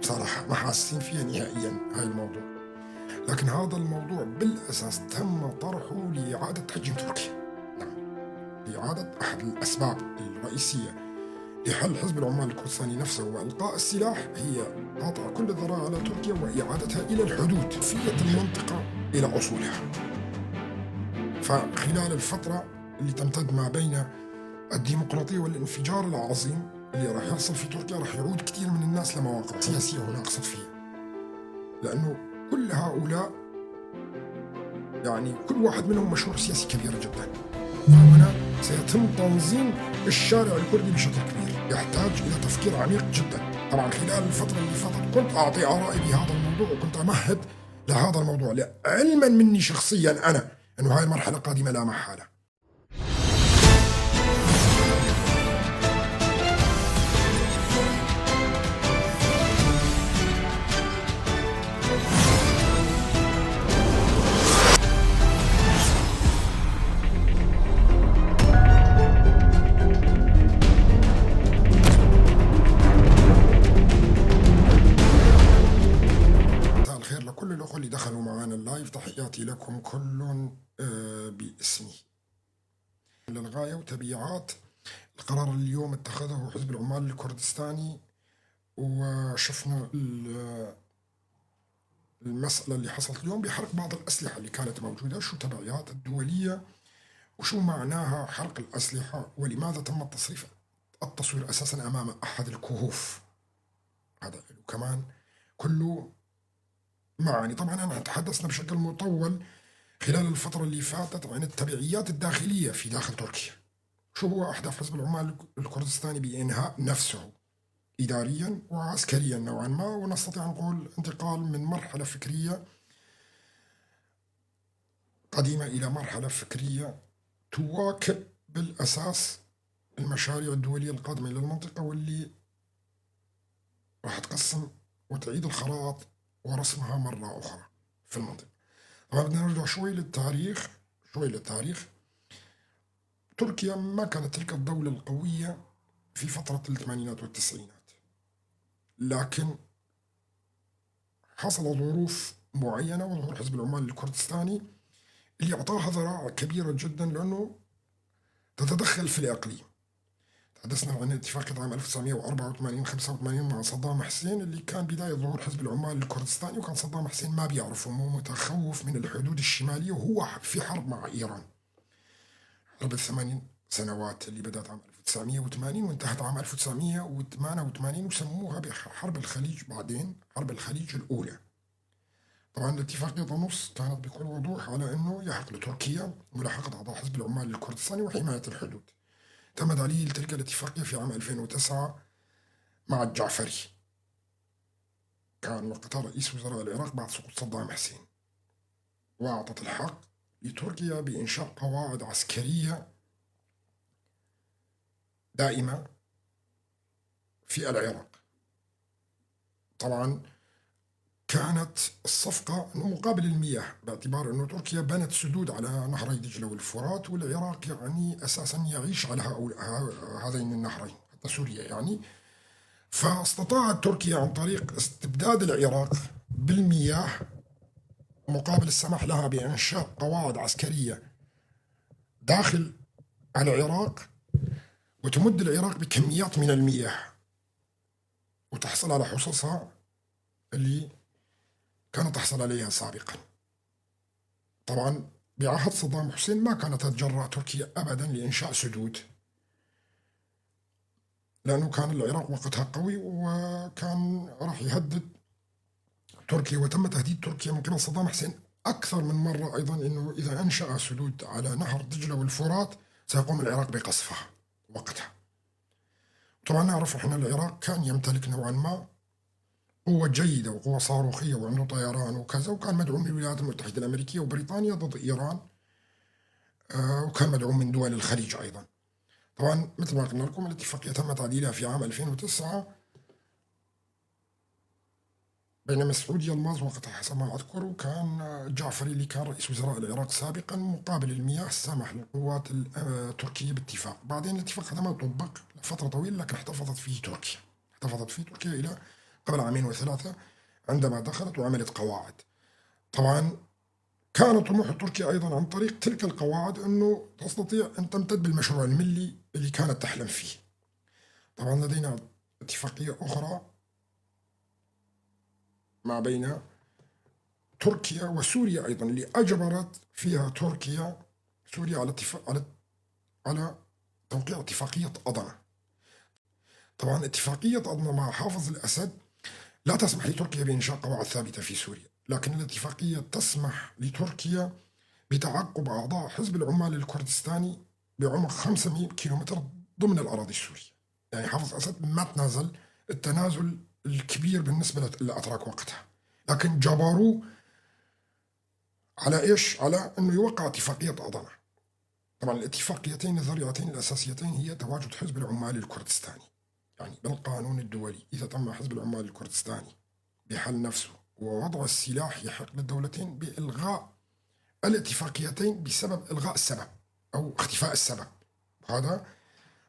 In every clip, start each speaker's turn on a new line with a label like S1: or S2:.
S1: بصراحة ما حاسين فيها نهائيا هاي الموضوع. لكن هذا الموضوع بالأساس تم طرحه لإعادة تحجيم تركيا. نعم، لإعادة أحد الأسباب الرئيسية لحل حزب العمال الكردستاني نفسه وإلقاء السلاح هي قطع كل الذرائع على تركيا وإعادتها إلى الحدود في المنطقة إلى أصولها. فخلال الفترة اللي تمتد ما بين الديمقراطية والانفجار العظيم اللي راح يحصل في تركيا، راح يعود كثير من الناس لمواقع سياسية هنا أقصد فيها، لأنه كل هؤلاء يعني كل واحد منهم مشروع سياسي كبير جدا. فهنا سيتم تنظيم الشارع الكردي بشكل كبير، يحتاج إلى تفكير عميق جدا. طبعا خلال الفترة اللي فاتت كنت أعطي آرائي بهذا الموضوع وكنت أمهد لهذا الموضوع، علما مني شخصيا أنا أنه هاي المرحلة قادمة لا محالة. مساء الخير لكل الأخوة اللي دخلوا معنا ال live، تحياتي لكم كل باسمي للغاية. وتبعات القرار اللي اليوم اتخذه حزب العمال الكردستاني، وشفنا المسألة اللي حصلت اليوم بحرق بعض الأسلحة اللي كانت موجودة، شو تبعيات الدولية وشو معناها حرق الأسلحة ولماذا تم التصوير أساسا أمام أحد الكهوف. هذا كمان كله معاني. طبعا أنا تحدثنا بشكل مطول خلال الفترة اللي فاتت عن التبعيات الداخلية في داخل تركيا، شو هو أهداف حزب العمال الكردستاني بإنهاء نفسه إداريا وعسكريا نوعا ما، ونستطيع نقول انتقال من مرحلة فكرية قديمة إلى مرحلة فكرية تواكب بالأساس المشاريع الدولية القادمة إلى المنطقة، واللي راح تقسم وتعيد الخرائط ورسمها مرة أخرى في المنطقة. طبعا بدنا نرجع شوي للتاريخ، تركيا ما كانت تلك الدولة القوية في فترة الثمانينات والتسعينات، لكن حصل ظروف معينة وظهور حزب العمال الكردستاني اللي أعطاها ذراع كبيرة جدا لأنه تتدخل في الإقليم. تحدثنا عن اتفاقية عام 1984-85 مع صدام حسين اللي كان بداية ظهور حزب العمال الكردستاني، وكان صدام حسين ما بيعرفه، متخوف من الحدود الشمالية وهو في حرب مع إيران، حرب ال8 سنوات اللي بدأت عام 1980 وانتهت عام 1988 وسموها بحرب الخليج، بعدين حرب الخليج الأولى. طبعا الاتفاقية تنص كانت بكل وضوح على أنه يحق لتركيا ملاحقة أعضاء حزب العمال الكردستاني وحماية الحدود. تم تعديل تلك الاتفاقية في عام 2009 مع الجعفري، كان وقتها رئيس وزراء العراق بعد سقوط صدام حسين، وأعطت الحق لتركيا بإنشاء قواعد عسكرية دائمة في العراق. طبعا كانت الصفقة مقابل المياه، باعتبار أنه تركيا بنت سدود على نهري دجلة والفرات، والعراق يعني أساسا يعيش على هذين النهرين، حتى سوريا يعني. فاستطاعت تركيا عن طريق استبداد العراق بالمياه مقابل السماح لها بإنشاء قواعد عسكرية داخل العراق، وتمد العراق بكميات من المياه وتحصل على حصصها اللي كانت تحصل عليها سابقا. طبعا بعهد صدام حسين ما كانت تتجرأ تركيا أبدا لإنشاء سدود، لأنه كان العراق وقتها قوي وكان راح يهدد تركيا، وتم تهديد تركيا من قبل صدام حسين أكثر من مرة أيضا أنه إذا أنشأ سدود على نهر دجلة والفرات سيقوم العراق بقصفها وقتها. طبعا نعرف احنا العراق كان يمتلك نوعا ما قوة جيدة وقوة صاروخية وعنده طيران وكذا، وكان مدعوم من الولايات المتحدة الأمريكية وبريطانيا ضد إيران، وكان مدعوم من دول الخليج أيضا. طبعا مثل ما قلنا لكم الاتفاقية تم تعديلها في عام 2009 بينما مسعود يلماز وقتها حسب ما أذكر، وكان الجعفري اللي كان رئيس وزراء العراق سابقا مقابل المياه سمح للقوات التركية باتفاق. بعدين الاتفاق هذا ما طبق لفترة طويلة، لكن احتفظت فيه تركيا، احتفظت فيه تركيا إلى قبل عامين وثلاثة عندما دخلت وعملت قواعد. طبعا كان طموح تركيا أيضا عن طريق تلك القواعد أنه تستطيع أن تمتد بالمشروع الملي اللي كانت تحلم فيه. طبعا لدينا اتفاقية أخرى ما بين تركيا وسوريا أيضا، اللي أجبرت فيها تركيا سوريا على اتفاق على توقيع اتفاقية أضنة. طبعا اتفاقية أضنة مع حافظ الأسد لا تسمح لتركيا بإنشاء قواعد ثابتة في سوريا، لكن الاتفاقية تسمح لتركيا بتعقب أعضاء حزب العمال الكردستاني بعمق 500 كيلومتر ضمن الأراضي السورية. يعني حافظ الأسد ما تنازل التنازل الكبير بالنسبة للأتراك وقتها، لكن جبروه على إيش؟ على أنه يوقع اتفاقية أضنة. طبعا الاتفاقيتين الذريعتين الأساسيتين هي تواجد حزب العمال الكردستاني، يعني بالقانون الدولي إذا تم حزب العمال الكردستاني بحل نفسه ووضع السلاح يحق للدولتين بإلغاء الاتفاقيتين بسبب إلغاء السبب أو اختفاء السبب. هذا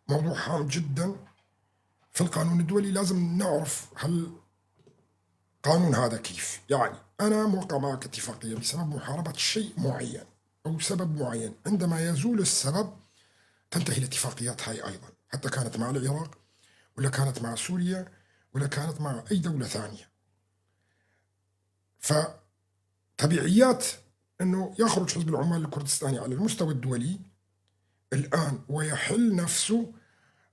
S1: موضوع هام جدا في القانون الدولي، لازم نعرف هل القانون هذا كيف. يعني أنا موقع معك اتفاقية بسبب محاربة شيء معين أو سبب معين، عندما يزول السبب تنتهي الاتفاقيات هاي أيضا، حتى كانت مع العراق ولا كانت مع سوريا ولا كانت مع أي دولة ثانية. فتبعيات أنه يخرج حزب العمال الكردستاني على المستوى الدولي الآن ويحل نفسه،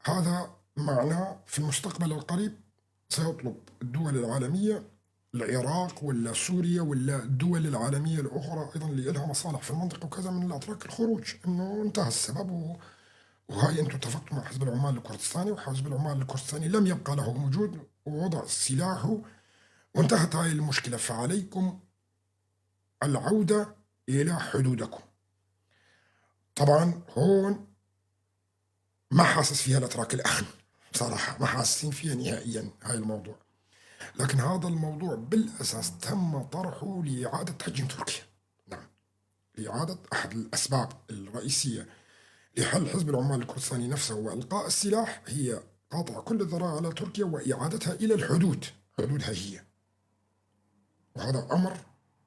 S1: هذا معناه في المستقبل القريب سيطلب الدول العالمية، العراق ولا سوريا ولا الدول العالمية الأخرى أيضا اللي لها مصالح في المنطقة وكذا، من الأتراك الخروج، أنه انتهى السبب وهاي أنتم اتفقتوا مع حزب العمال الكردستاني، وحزب العمال الكردستاني لم يبقى له وجود ووضع سلاحه وانتهت هاي المشكلة، فعليكم العودة إلى حدودكم. طبعا هون ما حاسس فيها الأتراك الآن بصراحة، ما حاسسين فيها نهائيا هاي الموضوع، لكن هذا الموضوع بالأساس تم طرحه لإعادة تحجيم تركيا. نعم، لإعادة أحد الأسباب الرئيسية لحل حزب العمال الكردستاني نفسه وإلقاء السلاح هي قطع كل الذرائع على تركيا وإعادتها إلى الحدود، حدودها هي. وهذا أمر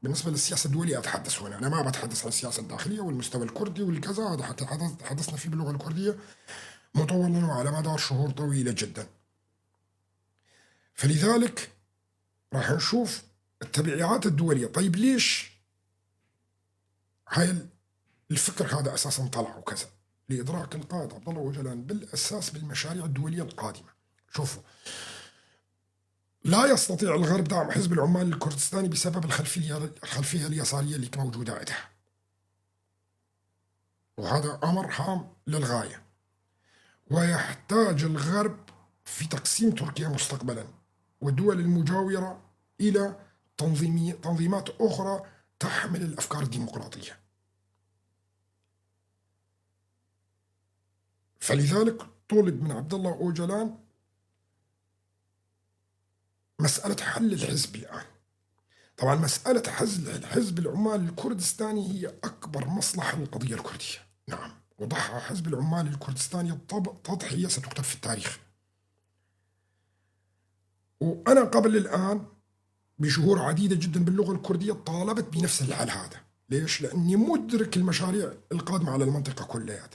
S1: بالنسبة للسياسة الدولية أتحدث هنا، أنا ما بتحدث عن السياسة الداخلية والمستوى الكردي والكذا، هذا حتى تحدثنا فيه باللغة الكردية مطولا وعلى مدار شهور طويلة جدا. فلذلك راح نشوف التبعيات الدولية. طيب ليش هاي الفكر هذا أساسا طلع وكذا؟ لإدراك القائد عبد الله أوجلان بالأساس بالمشاريع الدولية القادمة. شوفوا، لا يستطيع الغرب دعم حزب العمال الكردستاني بسبب الخلفية اليسارية اللي موجودة عندها، وهذا أمر هام للغاية. ويحتاج الغرب في تقسيم تركيا مستقبلا والدول المجاورة إلى تنظيمات أخرى تحمل الأفكار الديمقراطية. فلذلك طلب من عبد الله أوجلان مسألة حل الحزب الآن. طبعا مسألة حزب العمال الكردستاني هي أكبر مصلحة للقضية الكردية. نعم، وضحى حزب العمال الكردستاني تضحية ستكتب في التاريخ. وأنا قبل الآن بشهور عديدة جدا باللغة الكردية طالبت بنفس الحل هذا. ليش؟ لأني مدرك المشاريع القادمة على المنطقة كلها،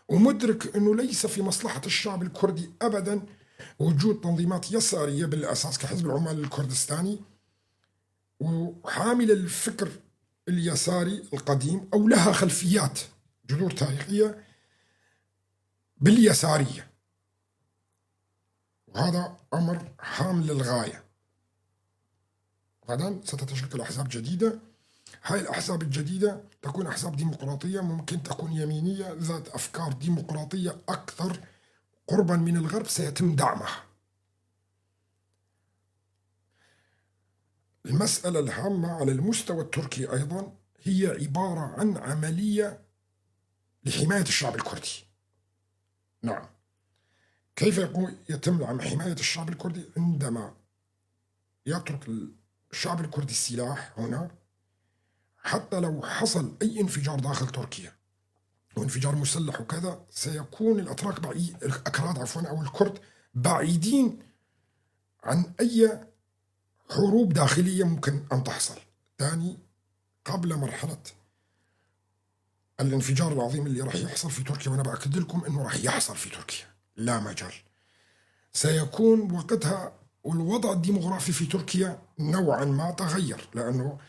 S1: ومدرك أنه ليس في مصلحة الشعب الكردي أبدا وجود تنظيمات يسارية بالأساس كحزب العمال الكردستاني وحامل الفكر اليساري القديم أو لها خلفيات جذور تاريخية باليسارية، وهذا أمر هام للغاية. غدا ستتشكل أحزاب جديدة، هاي الأحزاب الجديدة تكون أحزاب ديمقراطية، ممكن تكون يمينية ذات أفكار ديمقراطية أكثر قربا من الغرب، سيتم دعمها. المسألة الهامة على المستوى التركي أيضا هي عبارة عن عملية لحماية الشعب الكردي. نعم، كيف يتم حماية الشعب الكردي؟ عندما يترك الشعب الكردي السلاح هنا، حتى لو حصل أي انفجار داخل تركيا وانفجار مسلح وكذا، سيكون الأتراك الأكراد عفوا أو الكرد بعيدين عن أي حروب داخلية ممكن أن تحصل ثاني قبل مرحلة الانفجار العظيم اللي راح يحصل في تركيا. وأنا بأكد لكم أنه راح يحصل في تركيا، لا مجال. سيكون وقتها والوضع الديموغرافي في تركيا نوعا ما تغير، لأنه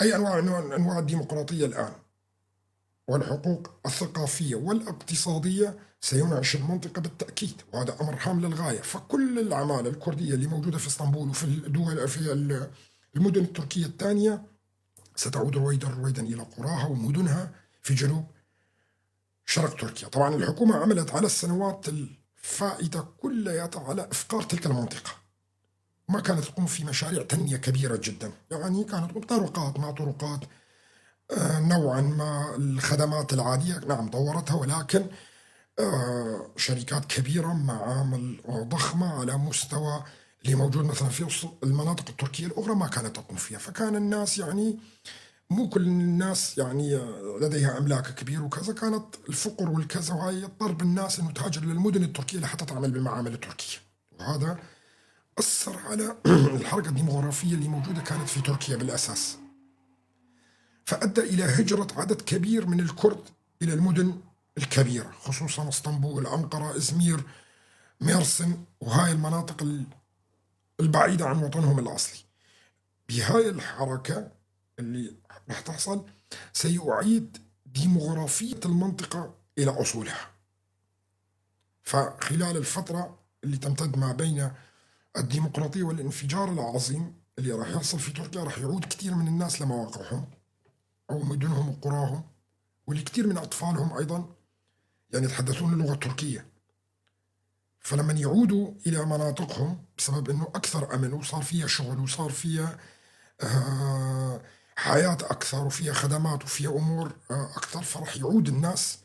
S1: أي أنواع أنواع الديمقراطية الآن والحقوق الثقافية والاقتصادية سينعش المنطقة بالتأكيد، وهذا أمر هام للغاية. فكل العمالة الكردية اللي موجودة في اسطنبول وفي الدول في المدن التركية الثانية ستعود رويدا رويدا إلى قراها ومدنها في جنوب شرق تركيا. طبعا الحكومة عملت على السنوات الفائتة كلها على إفقار تلك المنطقة، ما كانت تقوم في مشاريع تنمية كبيرة جدا، يعني كانت تقوم طرقات ما طرقات، نوعا ما الخدمات العادية نعم طورتها، ولكن شركات كبيرة، معامل ضخمة على مستوى اللي موجود مثلا في المناطق التركية الأخرى ما كانت تقوم فيها. فكان الناس يعني مو كل الناس يعني لديها أملاك كبيرة وكذا، كانت الفقر والكذا وهي يضطر بالناس إنه تهاجر للمدن التركية لحتى تعمل بالمعامل التركية، وهذا أثر على الحركة الديموغرافية اللي موجودة كانت في تركيا بالأساس، فأدى إلى هجرة عدد كبير من الكرد إلى المدن الكبيرة، خصوصا اسطنبول، أنقرة، إزمير، ميرسن، وهاي المناطق البعيدة عن وطنهم الأصلي. بهاي الحركة اللي راح تحصل سيعيد ديموغرافية المنطقة إلى أصولها. فخلال الفترة اللي تمتد ما بين الديمقراطية والانفجار العظيم اللي راح يحصل في تركيا، راح يعود كثير من الناس لمواقعهم أو مدنهم وقراهم، واللي كثير من أطفالهم أيضا يعني يتحدثون اللغة التركية. فلما يعودوا إلى مناطقهم بسبب أنه أكثر أمن وصار فيها شغل وصار فيها حياة أكثر وفيها خدمات وفيها أمور أكثر، فراح يعود الناس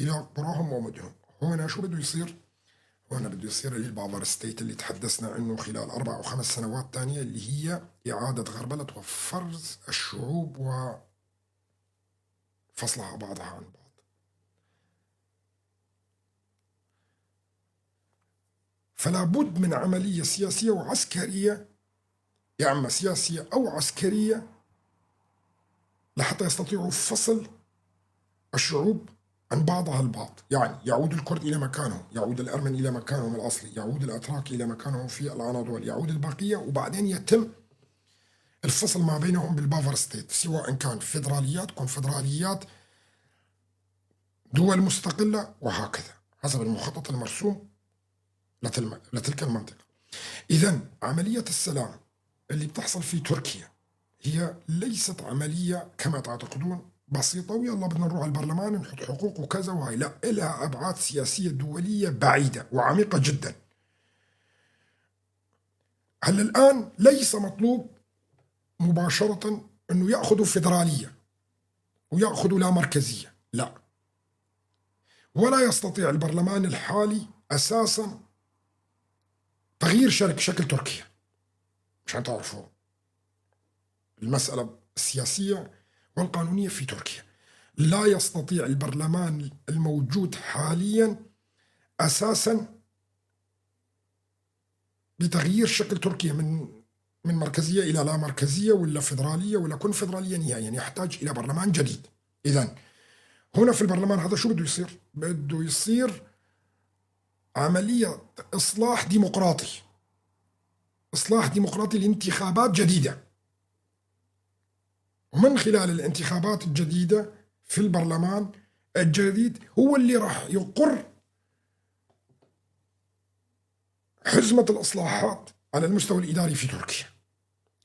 S1: إلى قراهم ومدنهم. هنا شو بده يصير؟ هنا بده يصير ال buffer state اللي تحدثنا عنه خلال 4 أو 5 سنوات تانية، اللي هي إعادة غربلة وفرز الشعوب وفصلها بعضها عن بعض. فلا بد من عملية سياسية وعسكرية، يا أما سياسية أو عسكرية، لحتى يستطيعوا فصل الشعوب عن بعضها البعض. يعني يعود الكرد إلى مكانهم، يعود الأرمن إلى مكانهم الأصلي، يعود الأتراك إلى مكانهم في الأناضول، يعود البقية، وبعدين يتم الفصل ما بينهم بال buffer state، سواء كان فيدراليات، كونفدراليات، دول مستقلة، وهكذا حسب المخطط المرسوم لتلك المنطقة. إذن عملية السلام اللي بتحصل في تركيا هي ليست عملية كما تعتقدون بسيطة ويلا بدنا نروح على البرلمان نحط حقوق وكذا وهاي، لا، لها أبعاد سياسية دولية بعيدة وعميقة جدا. هلا الآن ليس مطلوب مباشرة أنه يأخذوا فيدرالية ويأخذوا لا مركزية، لا، ولا يستطيع البرلمان الحالي أساسا تغيير شكل تركيا. مشان تعرفوا المسألة السياسية والقانونية في تركيا، لا يستطيع البرلمان الموجود حاليا أساسا بتغيير شكل تركيا من مركزية إلى لا مركزية ولا فيدرالية ولا كونفدرالية نهائيا، يحتاج إلى برلمان جديد. إذن هنا في البرلمان هذا شو بده يصير؟ بده يصير عملية إصلاح ديمقراطي، إصلاح ديمقراطي لانتخابات جديدة، ومن خلال الانتخابات الجديدة في البرلمان الجديد هو اللي راح يقر حزمة الإصلاحات على المستوى الإداري في تركيا.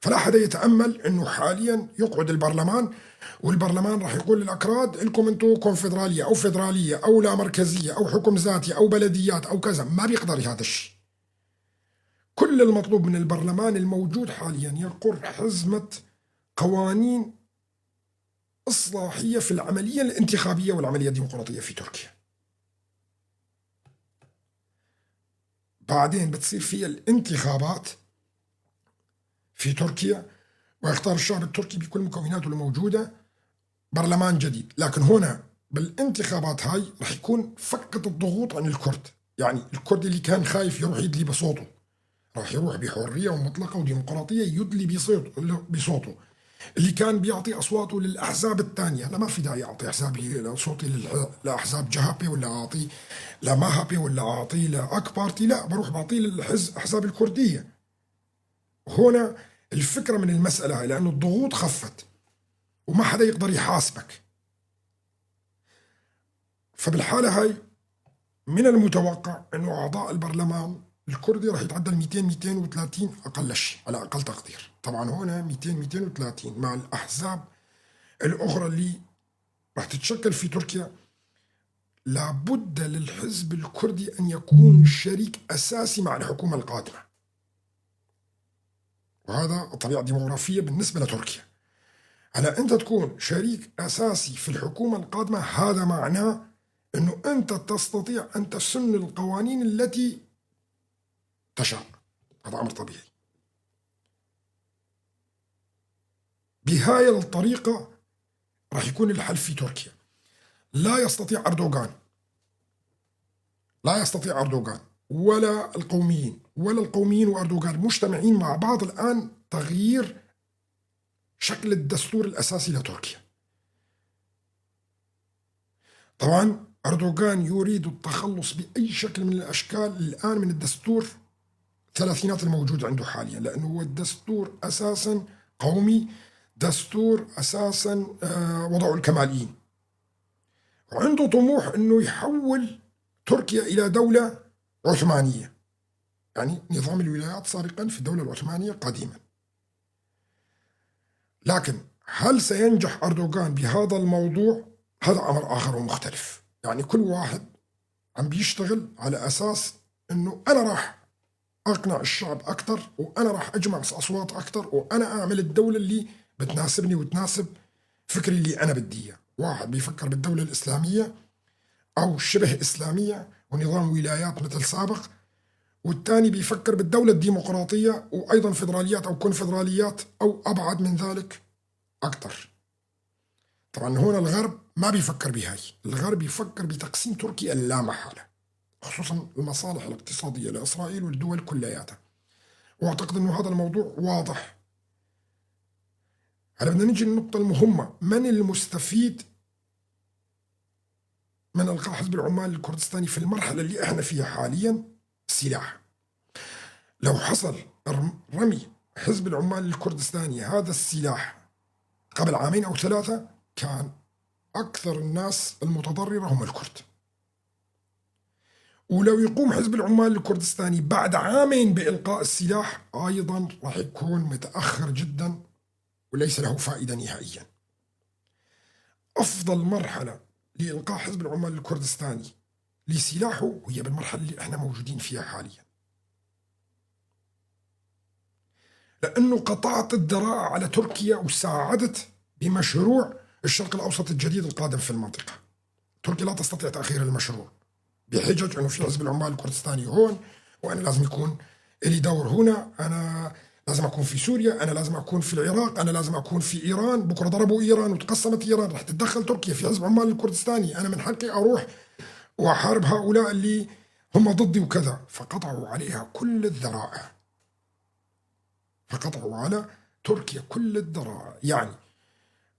S1: فلا حدا يتأمل أنه حاليا يقعد البرلمان والبرلمان راح يقول للأكراد لكم أنتم كونفدرالية أو فيدرالية أو لا مركزية أو حكم ذاتي أو بلديات أو كذا، ما بيقدر هذا الشيء. كل المطلوب من البرلمان الموجود حاليا يقر حزمة قوانين إصلاحية في العملية الانتخابية والعملية الديمقراطية في تركيا. بعدين بتصير في الانتخابات في تركيا ويختار الشعب التركي بكل مكوناته الموجودة برلمان جديد. لكن هنا بالانتخابات هاي رح يكون فكة الضغوط عن الكرد، يعني الكردي اللي كان خايف يروح يدلي بصوته راح يروح بحرية ومطلقة وديمقراطية يدلي بصوته. اللي كان بيعطي أصواته للأحزاب الثانية، لا ما في داعي أعطي أحزابي صوتي لأحزاب جهبي ولا أعطيه لمهبي ولا أعطيه لأك بارتي، لا بروح بعطيه للأحزاب الكردية. هنا الفكرة من المسألة هاي، لأنه الضغوط خفت وما حدا يقدر يحاسبك. فبالحالة هاي من المتوقع أنه أعضاء البرلمان الكردي راح يتعدى 200 230 أقل شيء على أقل تقدير. طبعا هنا 200 230 مع الأحزاب الأخرى اللي راح تتشكل في تركيا. لابد للحزب الكردي أن يكون شريك أساسي مع الحكومة القادمة، وهذا الطبيعة الديموغرافية بالنسبة لتركيا. هلا أنت تكون شريك أساسي في الحكومة القادمة، هذا معناه أنه أنت تستطيع أن تسن القوانين التي تشاء، هذا أمر طبيعي. بهاي الطريقة راح يكون الحل في تركيا. لا يستطيع أردوغان، لا يستطيع أردوغان ولا القوميين ولا القوميين وأردوغان مجتمعين مع بعض الآن تغيير شكل الدستور الأساسي لتركيا. طبعا أردوغان يريد التخلص بأي شكل من الأشكال الآن من الدستور الثلاثينات الموجود عنده حاليا، لأنه هو الدستور أساسا قومي، دستور أساسا وضعه الكماليين، وعنده طموح أنه يحول تركيا إلى دولة عثمانية، يعني نظام الولايات سابقا في الدولة العثمانية قديما. لكن هل سينجح أردوغان بهذا الموضوع؟ هذا أمر آخر ومختلف. يعني كل واحد عم بيشتغل على أساس أنه أنا راح أقنع الشعب أكثر، وأنا راح أجمع أصوات أكثر، وأنا أعمل الدولة اللي بتناسبني وتناسب فكري اللي أنا بدي إياه. واحد بيفكر بالدولة الإسلامية أو شبه إسلامية ونظام ولايات مثل سابق، والثاني بيفكر بالدولة الديمقراطية وأيضا فيدراليات أو كونفدراليات أو أبعد من ذلك أكثر. طبعا هنا الغرب ما بيفكر بهاي، الغرب يفكر بتقسيم تركيا لا محالة، خصوصا المصالح الاقتصادية لإسرائيل والدول كلياتها. وأعتقد أنه هذا الموضوع واضح. هلا بدنا نجي للنقطة المهمة، من المستفيد من إلقاء حزب العمال الكردستاني في المرحلة اللي احنا فيها حاليا؟ السلاح. لو حصل رمي حزب العمال الكردستاني هذا السلاح قبل عامين أو 3، كان أكثر الناس المتضررة هم الكرد. ولو يقوم حزب العمال الكردستاني بعد عامين بإلقاء السلاح أيضا راح يكون متأخر جدا وليس له فائدة نهائيا. أفضل مرحلة لإلقاء حزب العمال الكردستاني لسلاحه هي بالمرحلة اللي احنا موجودين فيها حاليا، لأنه قطعت الذراع على تركيا وساعدت بمشروع الشرق الأوسط الجديد القادم في المنطقة. تركيا لا تستطيع تأخير المشروع بحجج أنه في حزب العمال الكردستاني هون، وأنا لازم يكون لي دور هنا، أنا لازم أكون في سوريا، أنا لازم أكون في العراق، أنا لازم أكون في إيران. بكرة ضربوا إيران وتقسمت إيران، رح تتدخل تركيا في حزب عمال الكردستاني، أنا من حقي أروح وأحارب هؤلاء اللي هم ضدي وكذا. فقطعوا عليها كل الذرائع، فقطعوا على تركيا كل الذرائع. يعني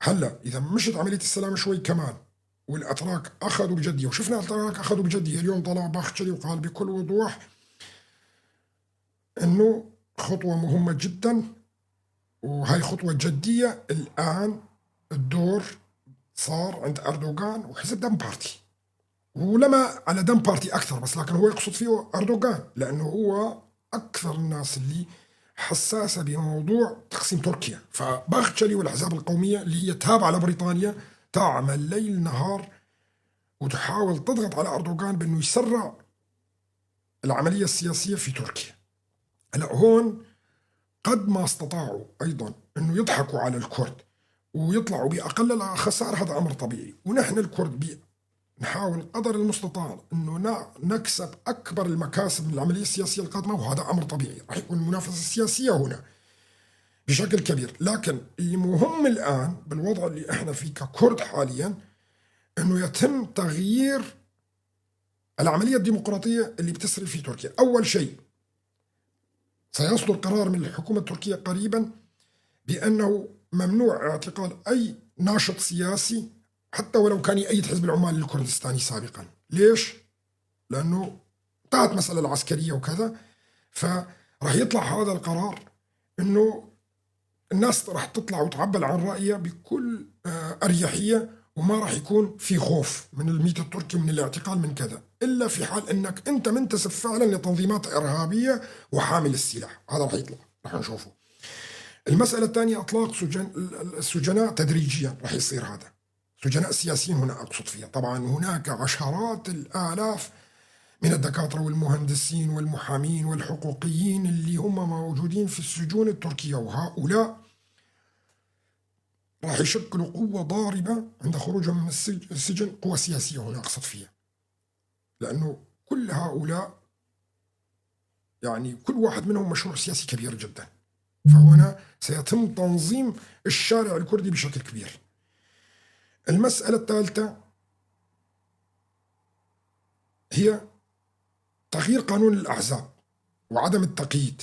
S1: هلا إذا مشت عملية السلام شوي كمان والأتراك أخذوا بجدية، وشفنا الأتراك أخذوا بجدية، اليوم طلع باختشلي وقال بكل وضوح أنه خطوة مهمة جدا وهي خطوة جدية. الآن الدور صار عند أردوغان وحزب دم بارتي، ولما على دم بارتي أكثر بس، لكن هو يقصد فيه أردوغان لأنه هو أكثر الناس اللي حساسة بموضوع تقسيم تركيا. فباختشلي والأحزاب القومية اللي هي تابعة لبريطانيا تعمل ليل نهار وتحاول تضغط على أردوغان بأنه يسرع العملية السياسية في تركيا. هلا هون قد ما استطاعوا أيضا أنه يضحكوا على الكرد ويطلعوا بأقل الخسائر، هذا أمر طبيعي. ونحن الكرد نحاول قدر المستطاع أنه نكسب أكبر المكاسب من العملية السياسية القادمة، وهذا أمر طبيعي، راح يكون المنافسة السياسية هنا بشكل كبير. لكن المهم الآن بالوضع اللي احنا فيه ككرد حاليا أنه يتم تغيير العملية الديمقراطية اللي بتسري في تركيا. أول شيء سيصدر قرار من الحكومة التركية قريبا بأنه ممنوع اعتقال أي ناشط سياسي حتى ولو كان يأيد حزب العمال الكردستاني سابقا. ليش؟ لأنه انتهت مسألة العسكرية وكذا، فراح يطلع هذا القرار أنه الناس راح تطلع وتعبر عن رأيها بكل أريحية، وما راح يكون في خوف من الميت التركي، من الاعتقال، من كذا، إلا في حال أنك أنت منتسب فعلا لتنظيمات إرهابية وحامل السلاح. هذا راح يطلع، راح نشوفه. المسألة الثانية إطلاق السجناء تدريجيا راح يصير هذا، سجناء سياسيين هنا أقصد فيها. طبعا هناك عشرات الآلاف من الدكاترة والمهندسين والمحامين والحقوقيين اللي هم موجودين في السجون التركية، وهؤلاء راح يشكلوا قوة ضاربة عند خروجهم من السجن، قوة سياسية هنا أقصد فيها، لأنه كل هؤلاء يعني كل واحد منهم مشروع سياسي كبير جدا. فهنا سيتم تنظيم الشارع الكردي بشكل كبير. المسألة الثالثة هي تغيير قانون الأحزاب وعدم التقييد،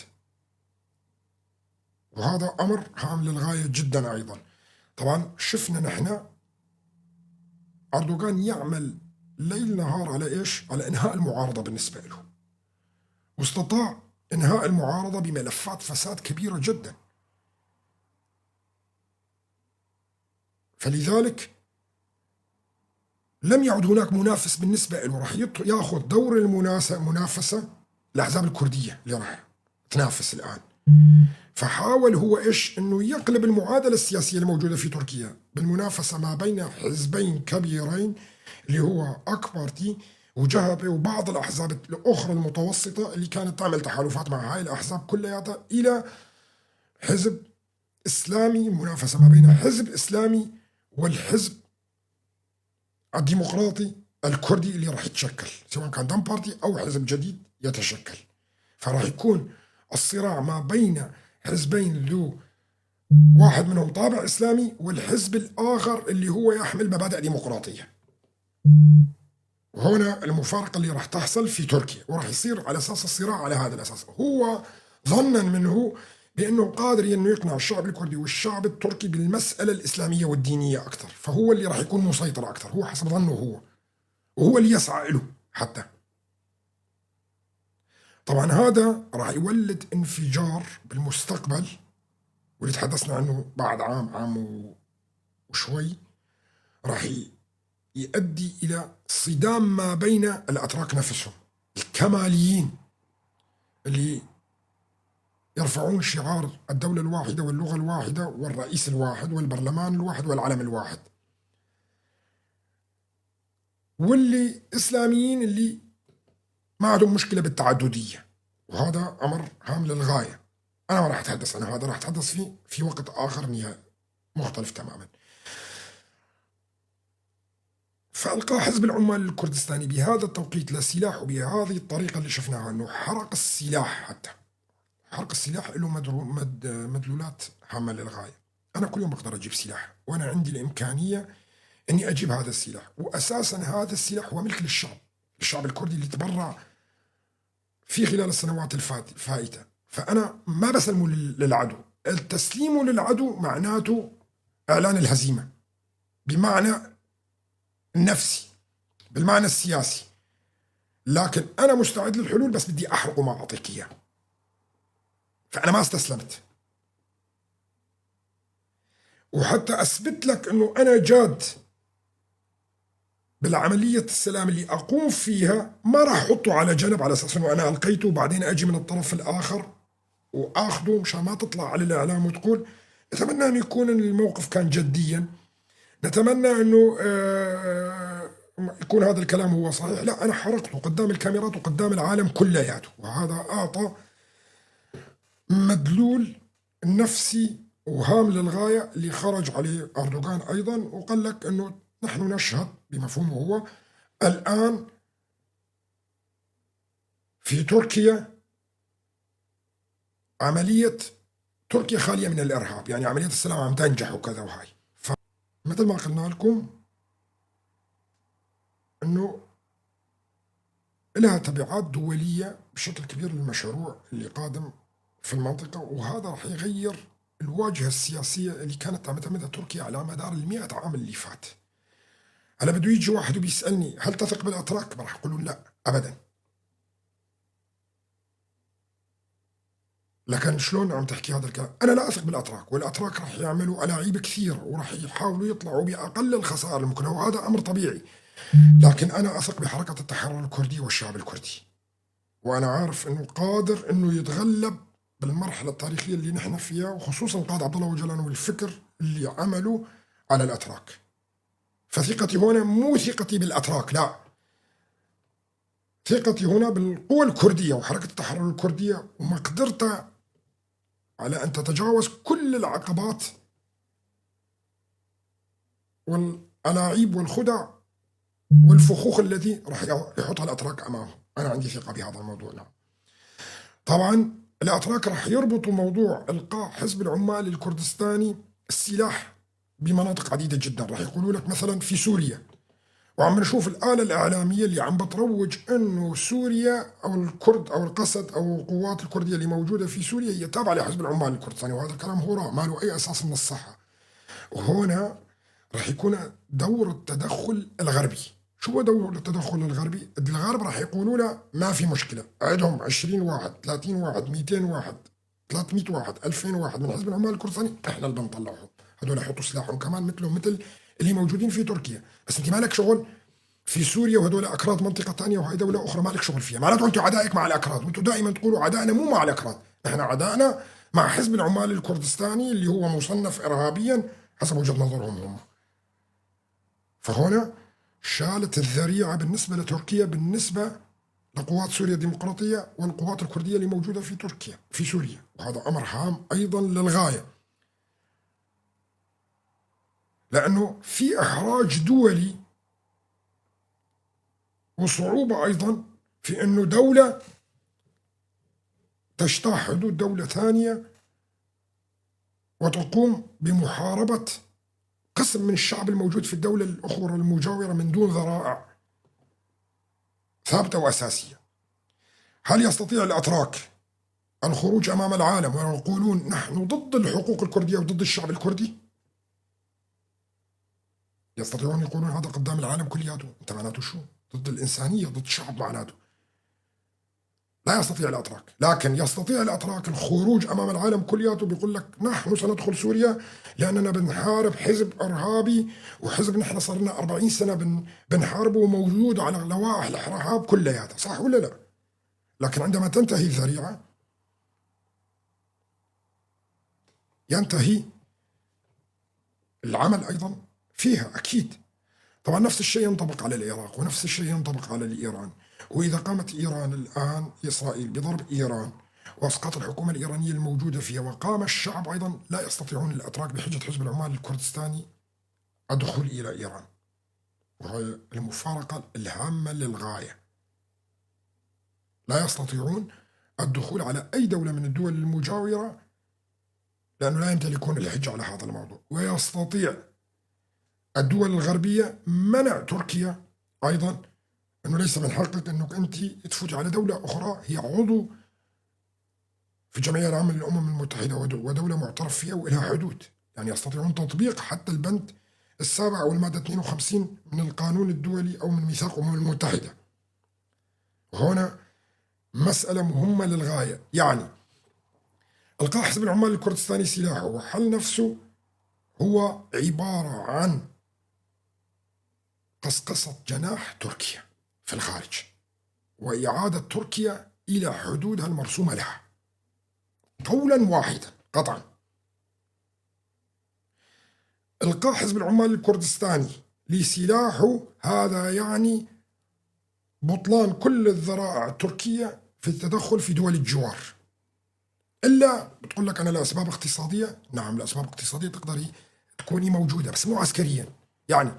S1: وهذا أمر هام للغاية جدا أيضا. طبعا شفنا نحن أردوغان يعمل ليل نهار على إيش؟ على إنهاء المعارضة بالنسبة له، واستطاع إنهاء المعارضة بملفات فساد كبيرة جدا. فلذلك لم يعد هناك منافس بالنسبة له، راح ياخذ دور المنافسة الأحزاب الكردية اللي راح تنافس الآن. فحاول هو إيش؟ إنه يقلب المعادلة السياسية الموجودة في تركيا بالمنافسة ما بين حزبين كبيرين اللي هو أك بارتي وجهبي وبعض الأحزاب الأخرى المتوسطة اللي كانت تعمل تحالفات مع هاي الأحزاب كلياتها، إلى حزب إسلامي، منافسة ما بين حزب إسلامي والحزب الديمقراطي الكردي اللي راح يتشكل، سواء كان دم بارتي أو حزب جديد يتشكل. فراح يكون الصراع ما بين حزبين ذو واحد منهم طابع إسلامي والحزب الآخر اللي هو يحمل مبادئ ديمقراطية. وهنا المفارقة اللي راح تحصل في تركيا، وراح يصير على أساس الصراع على هذا الأساس. هو ظنا منه بأنه قادر أنه يقنع الشعب الكردي والشعب التركي بالمسألة الإسلامية والدينية أكثر، فهو اللي راح يكون مسيطر أكثر، هو حسب ظنه هو، وهو اللي يسعى له حتى. طبعا هذا راح يولد انفجار بالمستقبل، واللي تحدثنا عنه بعد عام، عام وشوي، راح يؤدي إلى صدام ما بين الأتراك نفسهم، الكماليين اللي يرفعون شعار الدولة الواحدة واللغة الواحدة والرئيس الواحد والبرلمان الواحد والعلم الواحد، واللي إسلاميين اللي ما عندهم مشكلة بالتعددية. وهذا أمر هام للغاية، أنا ما راح أتحدث عن هذا، راح أتحدث فيه في وقت آخر مختلف تماما. فألقى حزب العمال الكردستاني بهذا التوقيت لسلاح وبهذه الطريقة اللي شفناها، أنه حرق السلاح، حتى حرق السلاح له مدلولات هامة للغاية. أنا كل يوم بقدر أجيب سلاح، وأنا عندي الإمكانية أني أجيب هذا السلاح، وأساسا هذا السلاح هو ملك للشعب، الشعب الكردي اللي تبرع في خلال السنوات الفائتة. فأنا ما بسلمه للعدو، التسليم للعدو معناته إعلان الهزيمة بمعنى النفسي، بالمعنى السياسي. لكن أنا مستعد للحلول، بس بدي أحرقه ما أعطيك إياه. فأنا ما استسلمت، وحتى أثبت لك أنه أنا جاد بالعملية السلام اللي أقوم فيها، ما راح أحطه على جنب على أساس أنه أنا ألقيته وبعدين أجي من الطرف الآخر وأخذه مشان ما تطلع على الإعلام وتقول. نتمنى أن يكون الموقف كان جديا، نتمنى أنه يكون هذا الكلام هو صحيح. لا، أنا حرقته قدام الكاميرات وقدام العالم كلياته، وهذا أعطى مدلول نفسي وهام للغاية اللي خرج عليه أردوغان أيضا وقال لك أنه نحن نشهد بمفهومه هو الآن في تركيا عملية تركيا خالية من الإرهاب، يعني عملية السلام عم تنجح وكذا وهاي. فمثل ما قلنا لكم أنه لها تبعات دولية بشكل كبير للمشروع اللي قادم في المنطقة، وهذا راح يغير الواجهة السياسية اللي كانت تعتمدها تركيا على مدار 100 عام اللي فات. هلا بده يجي واحد وبيسألني هل تثق بالأتراك؟ راح أقول له لا أبدا. لكن شلون عم تحكي هذا الكلام؟ أنا لا أثق بالأتراك، والأتراك راح يعملوا ألاعيب كثير وراح يحاولوا يطلعوا بأقل الخسائر الممكنة، وهذا أمر طبيعي. لكن أنا أثق بحركة التحرر الكردي والشعب الكردي، وأنا عارف أنه قادر أنه يتغلب بالمرحلة التاريخية اللي نحن فيها، وخصوصا القائد عبد الله أوجلان والفكر اللي عمله على الأتراك. فثقتي هنا مو ثقتي بالأتراك، لا، ثقتي هنا بالقوى الكردية وحركة التحرر الكردية ومقدرتها على أن تتجاوز كل العقبات والألاعيب والخدع والفخوخ التي راح يحطها الأتراك أمامهم. أنا عندي ثقة بهذا الموضوع. نعم طبعا الأتراك راح يربطوا موضوع إلقاء حزب العمال الكردستاني السلاح بمناطق عديدة جدا. راح يقولوا لك مثلا في سوريا، وعم نشوف الآلة الإعلامية اللي عم بتروج إنه سوريا أو الكرد أو القسد أو القوات الكردية اللي موجودة في سوريا هي تابعة لحزب العمال الكردستاني، وهذا الكلام هراء ما له أي أساس من الصحة. وهنا راح يكون دور التدخل الغربي. شو هو دور التدخل الغربي؟ الغرب راح يقولوا له ما في مشكلة، عندهم 20 واحد، 30 واحد، 200 واحد، 300 واحد، 2000 واحد من حزب العمال الكردستاني، احنا اللي بنطلعهم، هذول يحطوا سلاحهم كمان مثلهم مثل اللي موجودين في تركيا. بس انت مالك شغل في سوريا، وهذول اكراد منطقة ثانية وهي دولة اخرى مالك شغل فيها. معناته انتم عدائك مع الاكراد، وانتم دائما تقولوا عدائنا مو مع الاكراد، نحن عدائنا مع حزب العمال الكردستاني اللي هو مصنف ارهابيا حسب وجهه نظرهم هم. فهنا شالت الذريعة بالنسبة لتركيا، بالنسبة لقوات سوريا الديمقراطية والقوات الكردية اللي موجودة في تركيا في سوريا، وهذا امر هام ايضا للغاية، لأنه في إحراج دولي وصعوبة أيضا في أنه دولة تجتاح حدود دولة ثانية وتقوم بمحاربة قسم من الشعب الموجود في الدولة الأخرى المجاورة من دون ذرائع ثابتة وأساسية. هل يستطيع الأتراك الخروج أمام العالم ويقولون نحن ضد الحقوق الكردية وضد الشعب الكردي؟ يستطيعون يقولون هذا قدام العالم كلياته؟ انت معناته شو؟ ضد الإنسانية، ضد الشعب معناته. لا يستطيع الأتراك، لكن يستطيع الأتراك الخروج أمام العالم كلياته بيقول لك نحن سندخل سوريا لأننا بنحارب حزب إرهابي، وحزب نحن صار لنا 40 سنة بنحاربه وموجود على لوائح الإرهاب كلياتها، صح ولا لا؟ لكن عندما تنتهي الذريعة ينتهي العمل أيضا فيها أكيد. طبعا نفس الشيء ينطبق على العراق، ونفس الشيء ينطبق على الإيران. وإذا قامت إيران الآن، إسرائيل بضرب إيران وأسقاط الحكومة الإيرانية الموجودة فيها، وقام الشعب أيضا، لا يستطيعون الأتراك بحجة حزب العمال الكردستاني الدخول إلى إيران، وهي المفارقة الهامة للغاية. لا يستطيعون الدخول على أي دولة من الدول المجاورة لأنه لا يمتلكون الحجة على هذا الموضوع. ويستطيع الدول الغربية منع تركيا أيضا، أنه ليس من حقك أنك أنت تفوتي على دولة أخرى هي عضو في الجمعية العامة للأمم المتحدة ودولة معترف فيها وإلها حدود. يعني يستطيعون تطبيق حتى البند السابع أو المادة 52 من القانون الدولي أو من ميثاق الأمم المتحدة. وهنا مسألة مهمة للغاية، يعني إلقاء حزب العمال الكردستاني سلاحه وحل نفسه هو عبارة عن قصقصة جناح تركيا في الخارج وإعادة تركيا إلى حدودها المرسومة لها قولا واحدا قطعا. إلقاء حزب العمال الكردستاني لسلاحه هذا يعني بطلان كل الذرائع التركية في التدخل في دول الجوار. إلا بتقول لك أنا لأسباب اقتصادية، نعم لأسباب اقتصادية تقدري تكوني موجودة بس مو عسكريا. يعني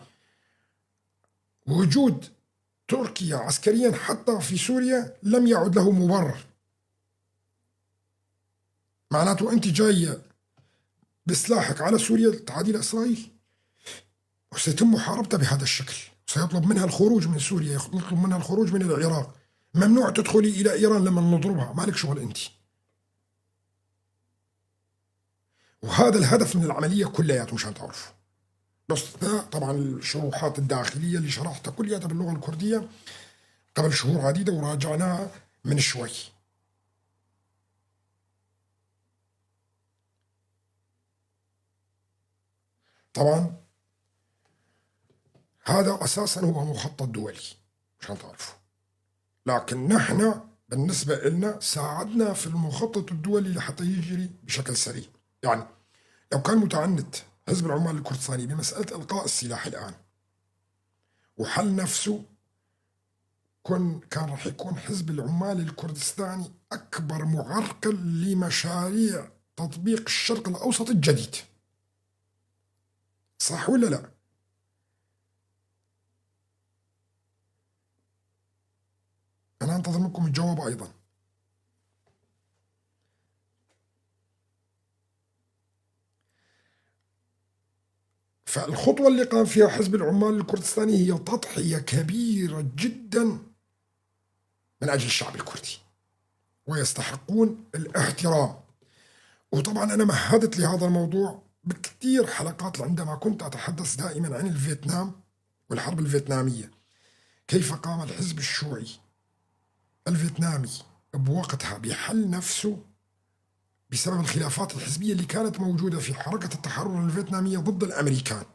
S1: وجود تركيا عسكريا حتى في سوريا لم يعد له مبرر. معناته أنت جاية بسلاحك على سوريا تعادي لإسرائيل، وسيتم محاربتها بهذا الشكل. سيطلب منها الخروج من سوريا، يطلب منها الخروج من العراق، ممنوع تدخلي إلى إيران لما نضربها، مالك شغل أنت. وهذا الهدف من العملية كلياته مشان تعرفوا. بس طبعا الشروحات الداخلية اللي شرحتها كلياتها باللغة الكردية قبل شهور عديدة وراجعناها من شوي. طبعا هذا أساسا هو مخطط دولي مشان تعرفوا، لكن نحن بالنسبة لنا ساعدنا في المخطط الدولي لحتى يجري بشكل سريع. يعني لو كان متعنت حزب العمال الكردستاني بمسألة إلقاء السلاح الآن وحل نفسه، كان راح يكون حزب العمال الكردستاني أكبر معرقل لمشاريع تطبيق الشرق الأوسط الجديد. صح ولا لا؟ أنا أنتظر منكم الجواب أيضا. فالخطوة اللي قام فيها حزب العمال الكردستاني هي تضحية كبيرة جدا من أجل الشعب الكردي، ويستحقون الاحترام. وطبعا أنا مهدت لهذا الموضوع بكثير حلقات عندما كنت أتحدث دائما عن الفيتنام والحرب الفيتنامية، كيف قام الحزب الشيوعي الفيتنامي بوقتها بحل نفسه بسبب الخلافات الحزبية اللي كانت موجودة في حركة التحرر الفيتنامية ضد الأمريكان.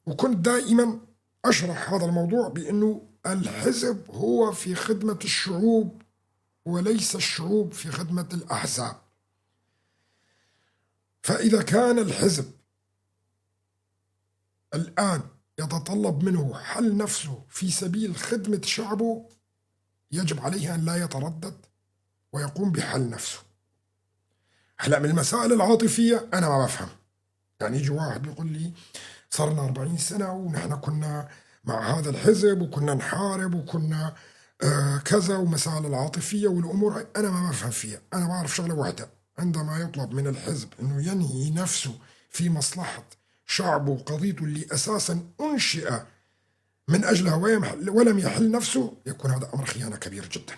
S1: وكنت دائما أشرح هذا الموضوع بأنه الحزب هو في خدمة الشعوب وليس الشعوب في خدمة الأحزاب. فإذا كان الحزب الآن يتطلب منه حل نفسه في سبيل خدمة شعبه، يجب عليه أن لا يتردد ويقوم بحل نفسه. هلا من المسائل العاطفية أنا ما بفهم، يعني يجي واحد بيقول لي صرنا 40 سنة ونحن كنا مع هذا الحزب وكنا نحارب وكنا كذا، ومسائل العاطفية والأمور أنا ما بفهم فيها. أنا بعرف شغلة واحدة، عندما يطلب من الحزب أنه ينهي نفسه في مصلحة شعبه وقضيته اللي أساسا أنشئ من أجلها ولم يحل نفسه، يكون هذا أمر خيانة كبير جدا.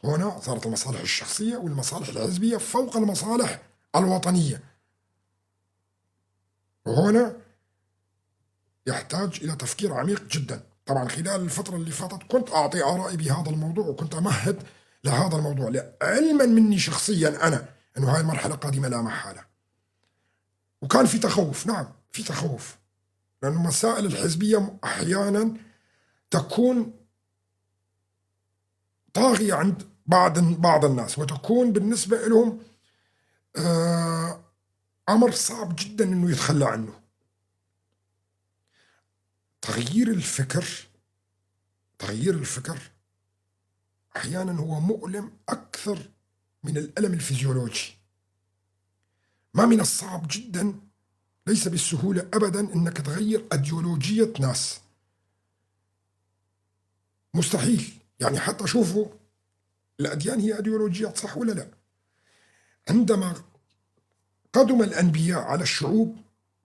S1: هنا صارت المصالح الشخصية والمصالح الحزبية فوق المصالح الوطنية، وهنا يحتاج إلى تفكير عميق جدا. طبعا خلال الفترة اللي فاتت كنت أعطي آرائي بهذا الموضوع وكنت أمهد لهذا الموضوع، علما مني شخصيا أنا أنه هاي المرحلة قادمة لا محالة. وكان في تخوف، نعم في تخوف، لأن المسائل الحزبية أحيانا تكون طاغية عند بعض الناس، وتكون بالنسبة لهم أمر صعب جدا أنه يتخلى عنه. تغيير الفكر أحيانا هو مؤلم أكثر من الألم الفيزيولوجي. ما من الصعب جدا، ليس بالسهولة أبدا أنك تغير أيديولوجية ناس، مستحيل. يعني حتى شوفوا الأديان هي أيديولوجيات، صح ولا لا؟ عندما قدم الأنبياء على الشعوب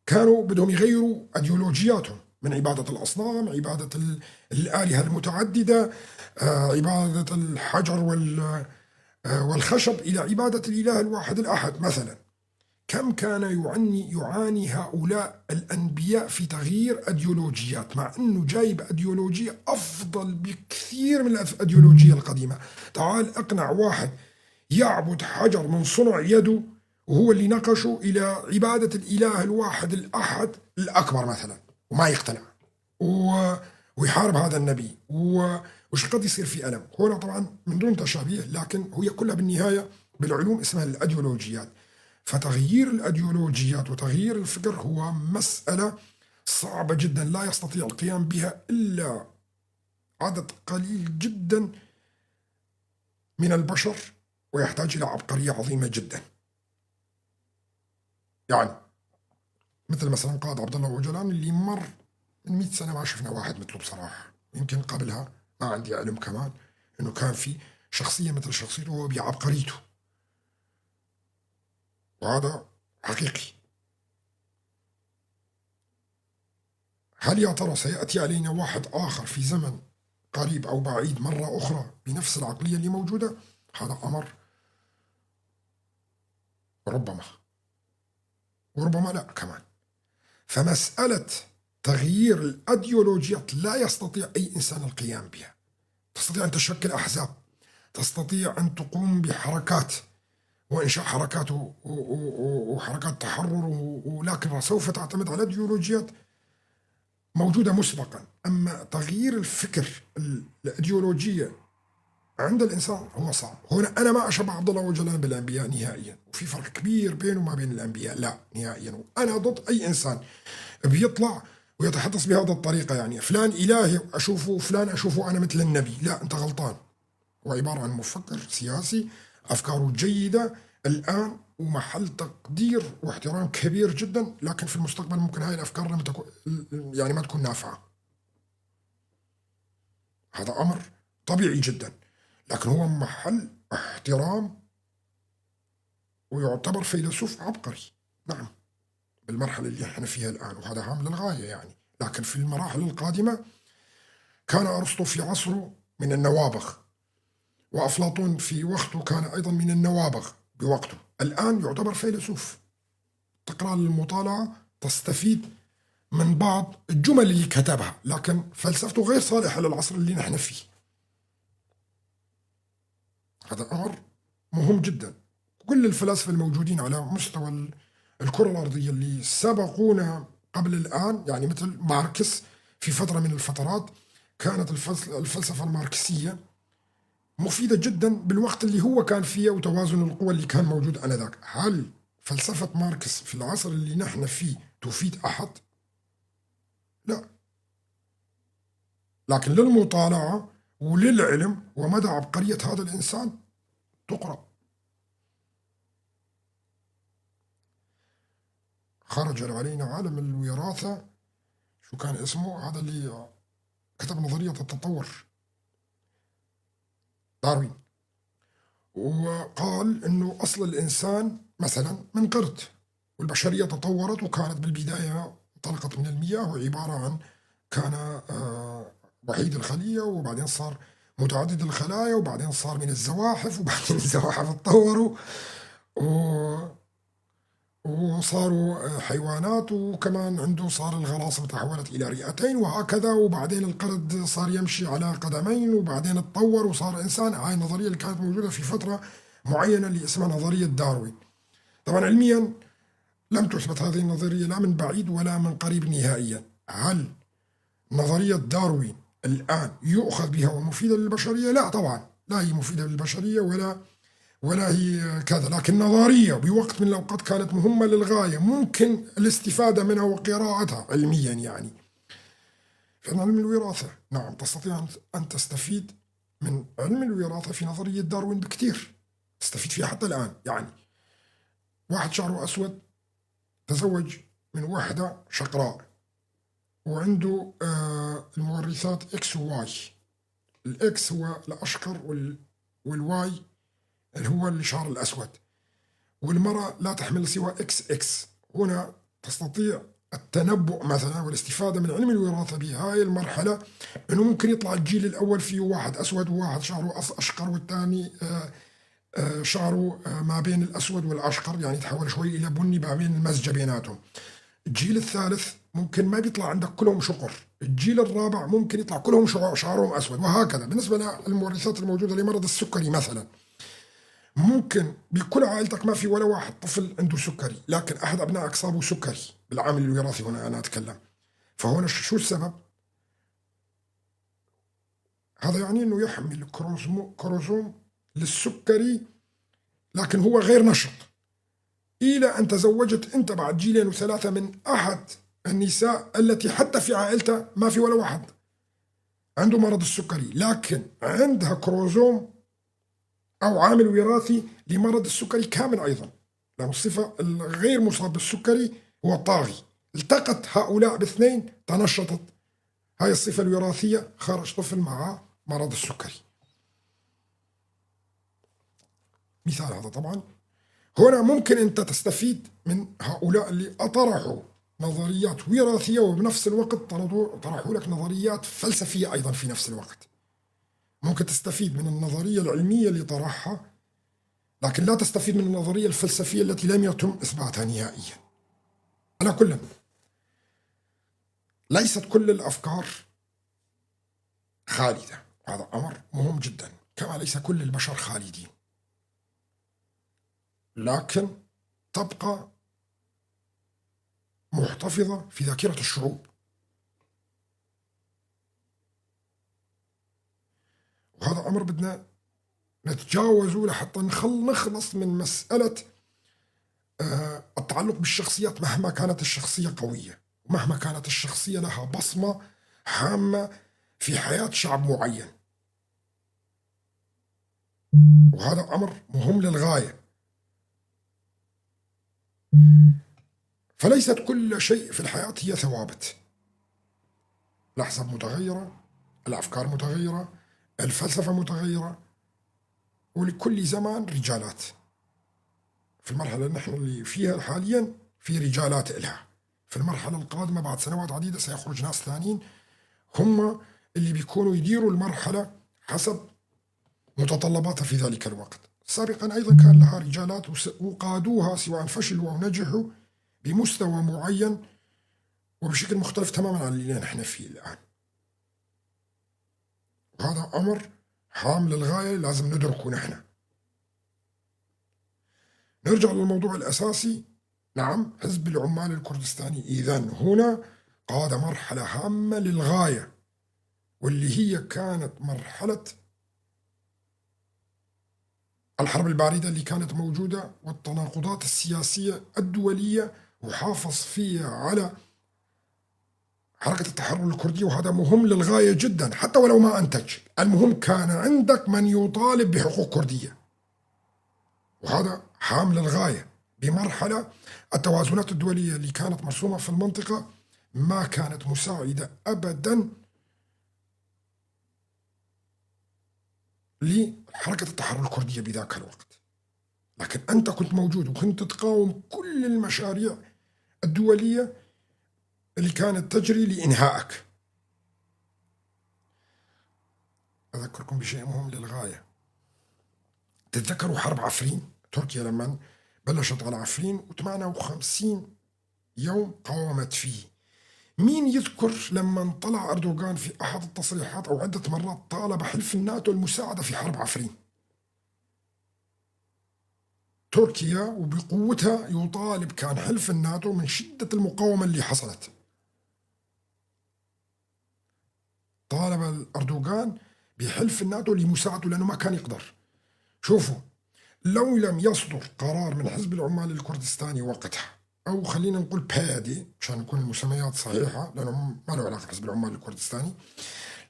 S1: كانوا بدهم يغيروا أيديولوجياتهم من عبادة الأصنام، عبادة الآلهة المتعددة، عبادة الحجر والخشب، إلى عبادة الإله الواحد الأحد مثلا. كم كان يعاني هؤلاء الأنبياء في تغيير أيديولوجيات، مع أنه جايب أيديولوجية أفضل بكثير من الأيديولوجية القديمة. تعال أقنع واحد يعبد حجر من صنع يده وهو اللي نقشه إلى عبادة الإله الواحد الأحد الأكبر مثلا، وما يقتنع ويحارب هذا النبي، وش قد يصير في ألم. هنا طبعا من دون تشابيه، لكن هي كلها بالنهاية بالعلوم اسمها الأيديولوجيات. فتغيير الأيديولوجيات وتغيير الفكر هو مسألة صعبة جدا، لا يستطيع القيام بها إلا عدد قليل جدا من البشر، ويحتاج إلى عبقرية عظيمة جدا. يعني مثل مثلا قائد عبد الله أوجلان اللي مر من 100 سنة ما شفنا واحد مثله بصراحة، يمكن قبلها ما عندي علم كمان إنه كان في شخصية مثل شخصيته هو بعبقريته، وهذا حقيقي. هل يا ترى سيأتي علينا واحد آخر في زمن قريب أو بعيد مرة أخرى بنفس العقلية اللي موجودة؟ هذا أمر ربما وربما لا كمان. فمسألة تغيير الأيديولوجيات لا يستطيع أي إنسان القيام بها. تستطيع أن تشكل أحزاب، تستطيع أن تقوم بحركات وإنشاء حركات وحركات تحرر، ولكن سوف تعتمد على أيديولوجيات موجودة مسبقا. أما تغيير الفكر الأيديولوجية عند الإنسان هو صعب. هنا أنا ما أشبه عبد الله أوجلان بالأنبياء نهائيا، وفي فرق كبير بينه وما بين الأنبياء، لا نهائيا. وأنا ضد أي إنسان بيطلع ويتحدث بهذا الطريقة، يعني فلان إلهي أشوفه، فلان أشوفه أنا مثل النبي، لا أنت غلطان. هو عبارة عن مفكر سياسي أفكاره جيدة الآن ومحل تقدير واحترام كبير جدا، لكن في المستقبل ممكن هاي الأفكار لم تكون يعني ما تكون نافعة. هذا أمر طبيعي جدا، لكن هو محل احترام ويعتبر فيلسوف عبقري، نعم، بالمرحلة اللي احنا فيها الآن، وهذا هام للغاية يعني. لكن في المراحل القادمة كان أرسطو في عصره من النوابغ، وأفلاطون في وقته كان أيضا من النوابغ بوقته. الآن يعتبر فيلسوف، تقرأ المطالعة تستفيد من بعض الجمل اللي كتبها، لكن فلسفته غير صالحة للعصر اللي نحن فيه. هذا أمر مهم جدا. كل الفلاسفة الموجودين على مستوى الكرة الأرضية اللي سبقونا قبل الآن، يعني مثل ماركس في فترة من الفترات كانت الفلسفة الماركسية مفيدة جدا بالوقت اللي هو كان فيه وتوازن القوى اللي كان موجود آنذاك. هل فلسفة ماركس في العصر اللي نحن فيه تفيد أحد؟ لا. لكن للمطالعة وللعلم ومدى عبقرية هذا الإنسان تقرأ. خرج علينا عالم الوراثة، شو كان اسمه هذا اللي كتب نظرية التطور؟ داروين. وقال انه اصل الانسان مثلا من قرد، والبشرية تطورت وكانت بالبداية انطلقت من المياه وعبارة عن كان وحيد الخلية، وبعدين صار متعدد الخلايا، وبعدين صار من الزواحف، وبعدين الزواحف تطوروا وصاروا حيوانات، وكمان عنده صار الغلاصة تحولت إلى رئتين وهكذا، وبعدين القرد صار يمشي على قدمين، وبعدين اتطور وصار إنسان. هاي النظرية اللي كانت موجودة في فترة معينة اللي اسمها نظرية داروين. طبعا علميا لم تثبت هذه النظرية لا من بعيد ولا من قريب نهائيا. هل نظرية داروين الآن يؤخذ بها ومفيدة للبشرية؟ لا طبعا، لا هي مفيدة للبشرية ولا هي كذا، لكن نظرية بوقت من الأوقات كانت مهمة للغاية، ممكن الاستفادة منها وقراءتها علميا يعني. في علم الوراثة نعم تستطيع أن تستفيد من علم الوراثة في نظرية داروين بكثير، تستفيد فيها حتى الآن. يعني واحد شعره أسود تزوج من واحدة شقراء وعنده المورثات X و Y، ال X هو الأشقر وال Y اللي هو الشعر الأسود، والمرأة لا تحمل سوى XX. هنا تستطيع التنبؤ مثلا والاستفادة من علم الوراثة بهاي المرحلة، أنه ممكن يطلع الجيل الأول فيه واحد أسود وواحد شعره أشقر، والثاني شعره ما بين الأسود والأشقر، يعني تحول شوي إلى بني ما بين المزجة بيناتهم. الجيل الثالث ممكن ما بيطلع عندك كلهم شقر، الجيل الرابع ممكن يطلع كلهم شعرهم أسود، وهكذا. بالنسبة للمورثات الموجودة لمرض السكري مثلا، ممكن بكل عائلتك ما في ولا واحد طفل عنده سكري، لكن أحد أبنائك صابه سكري بالعامل الوراثي، هنا أنا أتكلم. فهنا شو السبب؟ هذا يعني أنه يحمل كروزوم للسكري لكن هو غير نشط، إلى أن تزوجت أنت بعد جيلين وثلاثة من أحد النساء التي حتى في عائلتها ما في ولا واحد عنده مرض السكري، لكن عندها كروزوم أو عامل وراثي لمرض السكري كامل أيضا، لأن الصفة الغير مصاب بالسكري هو الطاغي. التقت هؤلاء باثنين تنشطت هاي الصفة الوراثية، خرج طفل مع مرض السكري. مثال هذا طبعا. هنا ممكن أنت تستفيد من هؤلاء اللي أطرحوا نظريات وراثية وبنفس الوقت طرحوا لك نظريات فلسفية أيضا في نفس الوقت. ممكن تستفيد من النظرية العلمية اللي طرحها، لكن لا تستفيد من النظرية الفلسفية التي لم يتم إثباتها نهائيا. على كل، ليست كل الأفكار خالدة، هذا أمر مهم جدا، كما ليس كل البشر خالدين، لكن تبقى محتفظة في ذاكرة الشعوب. وهذا أمر بدنا نتجاوزه لحتى نخلص من مسألة التعلق بالشخصيات، مهما كانت الشخصية قوية، ومهما كانت الشخصية لها بصمة هامة في حياة شعب معين. وهذا أمر مهم للغاية. فليست كل شيء في الحياة هي ثوابت. الأحزاب متغيرة، الأفكار متغيرة، الفلسفة متغيرة، ولكل زمان رجالات. في المرحلة اللي نحن اللي فيها حاليا في رجالات إلها. في المرحلة القادمة بعد سنوات عديدة سيخرج ناس ثانيين هم اللي بيكونوا يديروا المرحلة حسب متطلباتها في ذلك الوقت. سابقا أيضا كان لها رجالات وقادوها سواء فشلوا أو نجحوا بمستوى معين وبشكل مختلف تماما عن اللي نحن فيه الآن. وهذا أمر هام للغاية لازم ندركه نحن. نرجع للموضوع الأساسي. نعم، حزب العمال الكردستاني إذن هنا قاد مرحلة هامة للغاية، واللي هي كانت مرحلة الحرب الباردة اللي كانت موجودة والتناقضات السياسية الدولية، وحافظ فيها على حركة التحرر الكردية. وهذا مهم للغاية جدا، حتى ولو ما أنتج، المهم كان عندك من يطالب بحقوق كردية، وهذا هام للغاية. بمرحلة التوازنات الدولية اللي كانت مرسومة في المنطقة ما كانت مساعدة أبدا لحركة التحرر الكردية بذاك الوقت، لكن أنت كنت موجود وكنت تقاوم كل المشاريع الدولية اللي كانت تجري لإنهائك. أذكركم بشيء مهم للغاية. تتذكروا حرب عفرين؟ تركيا لما بلشت على عفرين و58 يوم قاومت فيه. مين يذكر لما طلع أردوغان في أحد التصريحات أو عدة مرات طالب حلف الناتو المساعدة في حرب عفرين؟ تركيا وبقوتها يطالب كان حلف الناتو من شدة المقاومة اللي حصلت. طالب أردوغان بحلف الناتو لمساعدته لأنه ما كان يقدر. شوفوا، لو لم يصدر قرار من حزب العمال الكردستاني وقتها، أو خلينا نقول بادي عشان نكون المسميات صحيحة لأنه ما له علاقة بحزب العمال الكردستاني،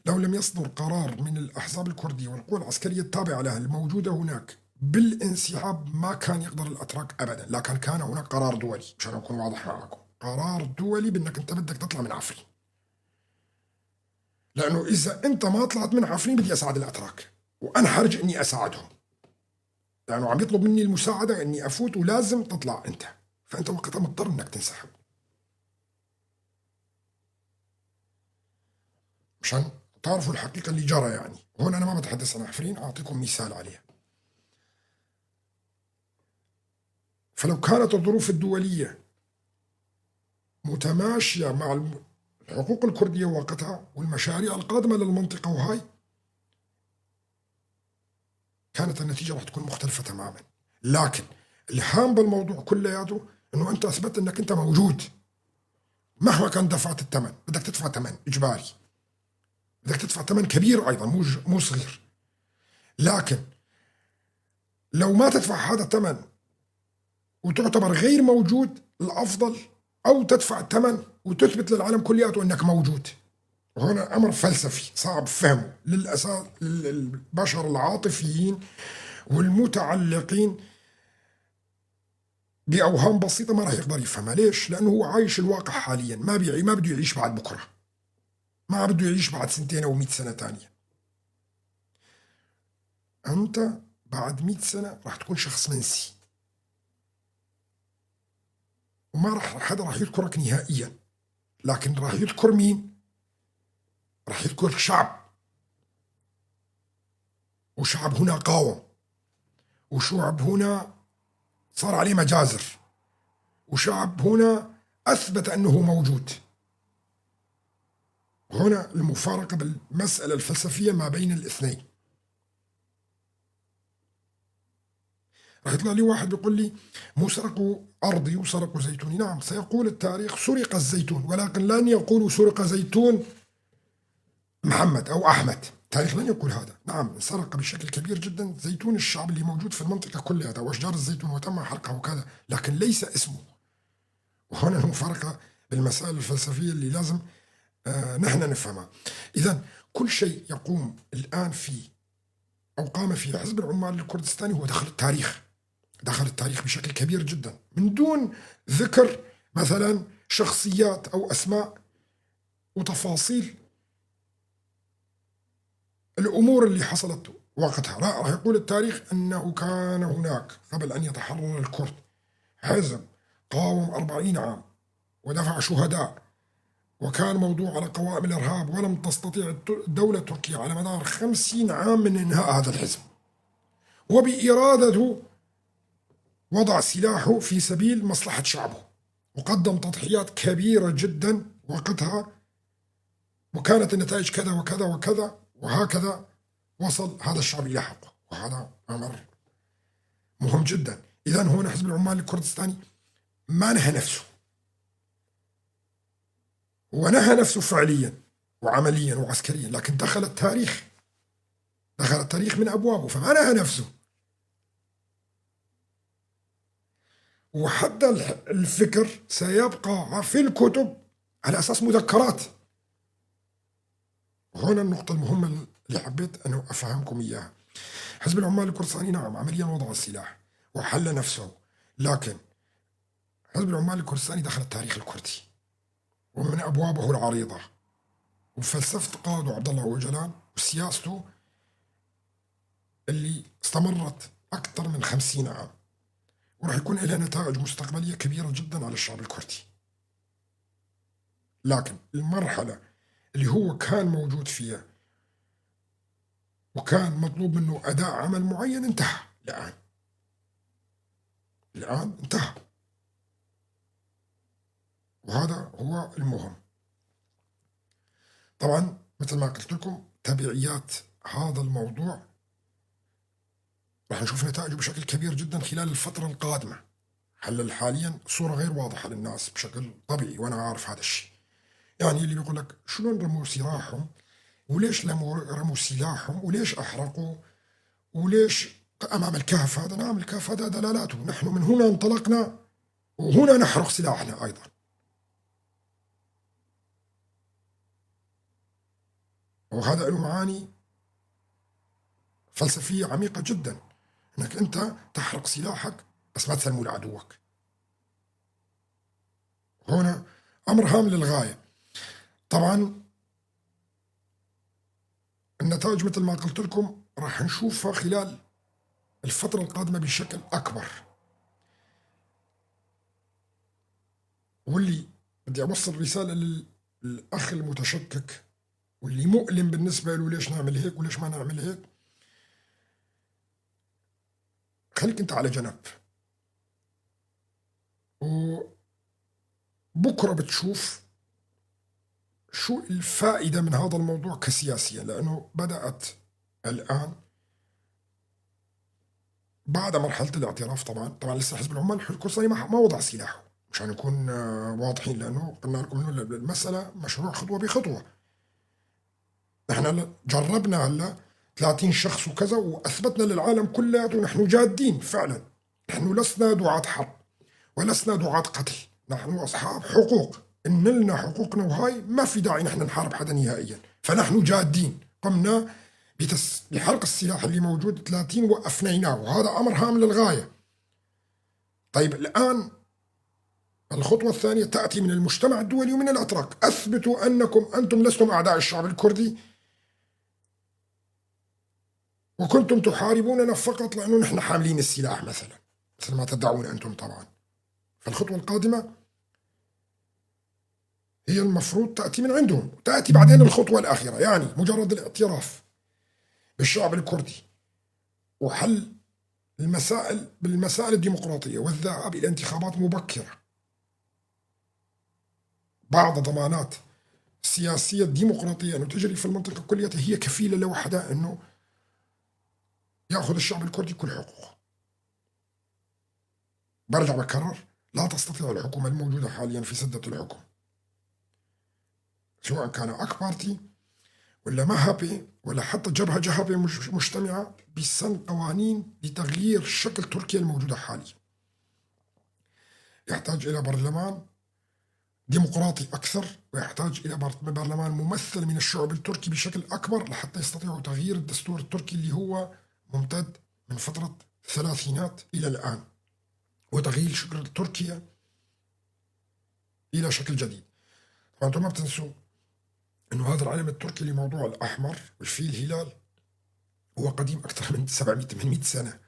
S1: لو لم يصدر قرار من الأحزاب الكردية والقوى العسكرية التابعة لها الموجودة هناك بالانسحاب ما كان يقدر الأتراك أبدا. لكن كان هناك قرار دولي، عشان أكون واضح معكم، قرار دولي بأنك أنت بدك تطلع من عفرين، لأنه إذا أنت ما طلعت من عفرين بدي أساعد الأتراك وأنحرج إني أساعدهم، لأنه عم يطلب مني المساعدة إني أفوت ولازم تطلع أنت، فأنت وقتها مضطر إنك تنسحب. مشان تعرفوا الحقيقة اللي جرى يعني. هون أنا ما بتحدث عن عفرين، أعطيكم مثال عليها. فلو كانت الظروف الدولية متماشية مع الحقوق الكردية وقتها والمشاريع القادمة للمنطقة وهاي، كانت النتيجة راح تكون مختلفة تماما. لكن الهام بالموضوع كلياته انه انت اثبت انك انت موجود مهما كان دفعت الثمن. بدك تدفع ثمن اجباري، بدك تدفع ثمن كبير ايضا، مو صغير. لكن لو ما تدفع هذا الثمن وتعتبر غير موجود، الافضل او تدفع الثمن وتثبت للعالم كلياته انك موجود. وهنا امر فلسفي صعب فهمه للاساس للبشر العاطفيين والمتعلقين باوهام بسيطه ما راح يقدر يفهمها. ليش؟ لانه هو عايش الواقع حاليا، ما بده يعيش بعد بكره، ما بده يعيش بعد سنتين او 100 سنه ثانيه. انت بعد 100 سنه راح تكون شخص منسي، وما راح حدا راح يذكرك نهائيا. لكن راح يذكر مين؟ راح يذكر شعب. وشعب هنا قاوم، وشعب هنا صار عليه مجازر، وشعب هنا أثبت أنه موجود. هنا المفارقة بالمسألة الفلسفية ما بين الاثنين. راح يطلع لي واحد بيقول لي مو سرقوا أرضي وسرقوا زيتوني. نعم، سيقول التاريخ سرق الزيتون، ولكن لن يقولوا سرق زيتون محمد أو أحمد. التاريخ لن يقول هذا. نعم، سرق بشكل كبير جدا زيتون الشعب اللي موجود في المنطقة كلها وأشجار الزيتون وتم حرقها وكذا، لكن ليس اسمه. وهنا المفارقة بالمسائل الفلسفية اللي لازم نحن نفهمها. إذا كل شيء يقوم الآن فيه أو قام فيه حزب العمال الكردستاني هو دخل التاريخ، دخل التاريخ بشكل كبير جدا من دون ذكر مثلا شخصيات أو أسماء وتفاصيل الأمور اللي حصلت وقتها. لا، راح يقول التاريخ أنه كان هناك قبل أن يتحرر الكرد حزب قاوم 40 عام ودفع شهداء، وكان موضوع على قوائم الإرهاب، ولم تستطيع الدولة التركية على مدار 50 عام من إنهاء هذا الحزب، وبإرادته وضع سلاحه في سبيل مصلحة شعبه، وقدم تضحيات كبيرة جدا وقتها، وكانت النتائج كذا وكذا وكذا، وهكذا وصل هذا الشعب إلى حقه. وهذا أمر مهم جدا. إذا هنا حزب العمال الكردستاني ما نهى نفسه، ونهى نفسه فعليا وعمليا وعسكريا، لكن دخل التاريخ، دخل التاريخ من أبوابه، فما نهى نفسه. وحتى الفكر سيبقى في الكتب على أساس مذكرات. هنا النقطة المهمة اللي حبيت أنه أفهمكم إياها. حزب العمال الكردستاني نعم عمليا وضع السلاح وحل نفسه، لكن حزب العمال الكردستاني دخل التاريخ الكردي ومن أبوابه العريضة، وفلسفة قاده عبد الله أوجلان وسياسته اللي استمرت أكثر من 50 عام، وراح يكون لها نتائج مستقبلية كبيرة جدا على الشعب الكردي. لكن المرحلة اللي هو كان موجود فيها وكان مطلوب منه أداء عمل معين انتهى الآن، الآن انتهى، وهذا هو المهم. طبعا مثل ما قلت لكم تبعيات هذا الموضوع راح نشوف نتائجه بشكل كبير جدا خلال الفترة القادمة. حل حاليا صورة غير واضحة للناس بشكل طبيعي، وأنا عارف هذا الشيء. يعني اللي بيقول لك شلون رموا سلاحهم، وليش رموا سلاحهم، وليش أحرقوا، وليش أمام الكهف هذا. نعم الكهف هذا دلالاته، نحن من هنا انطلقنا وهنا نحرق سلاحنا أيضا. وهذا له معاني فلسفية عميقة جدا، انك انت تحرق سلاحك بس ما تسلمه لعدوك. هنا امر هام للغاية. طبعا النتائج مثل ما قلت لكم راح نشوفها خلال الفترة القادمة بشكل أكبر. واللي بدي أوصل رسالة للأخ المتشكك واللي مؤلم بالنسبة له، ليش نعمل هيك وليش ما نعمل هيك، خليك انت على جنب، وبكرة بتشوف شو الفائدة من هذا الموضوع كسياسيا، لأنه بدأت الآن بعد مرحلة الاعتراف. طبعا لسه حزب العمال الكردستاني ما وضع سلاحه، مشان نكون واضحين، لأنه قلنا لكم إنه المسألة مشروع خطوة بخطوة. نحن جربنا هلا 30 شخص وكذا، وأثبتنا للعالم كله نحن جادين فعلا، نحن لسنا دعاة حرب ولسنا دعاة قتل، نحن أصحاب حقوق، إن لنا حقوقنا وهاي ما في داعي نحن نحارب حدا نهائيا، فنحن جادين. قمنا بحرق السلاح اللي موجود 30 وأفنيناه، وهذا أمر هام للغاية. طيب الآن الخطوة الثانية تأتي من المجتمع الدولي ومن الأتراك، أثبتوا أنكم أنتم لستم أعداء الشعب الكردي، وكنتم تحاربوننا فقط لأنه نحن حاملين السلاح مثلا، مثل ما تدعون أنتم طبعا. فالخطوة القادمة هي المفروض تأتي من عندهم، تأتي بعدين الخطوة الأخيرة، يعني مجرد الاعتراف بالشعب الكردي وحل المسائل بالمسائل الديمقراطية والذهاب إلى انتخابات مبكرة. بعض ضمانات السياسية الديمقراطية أنه تجري في المنطقة كلها هي كفيلة لوحدها أنه يأخذ الشعب الكردي كل حقوقه. برجع بكرر، لا تستطيع الحكومة الموجودة حاليا في سدة الحكم، سواء كان أك بارتي ولا مهابي ولا حتى جبهة جهبي مجتمعة بسن قوانين لتغيير شكل تركيا الموجودة حاليا. يحتاج إلى برلمان ديمقراطي أكثر، ويحتاج إلى برلمان ممثل من الشعب التركي بشكل أكبر لحتى يستطيعوا تغيير الدستور التركي اللي هو ممتد من فترة الثلاثينات إلى الآن، وتغيير شكل تركيا إلى شكل جديد. طبعا أنتم ما بتنسوا أنه هذا العلم التركي اللي موضوع الأحمر وفيه الهلال هو قديم أكثر من 700-800 سنة.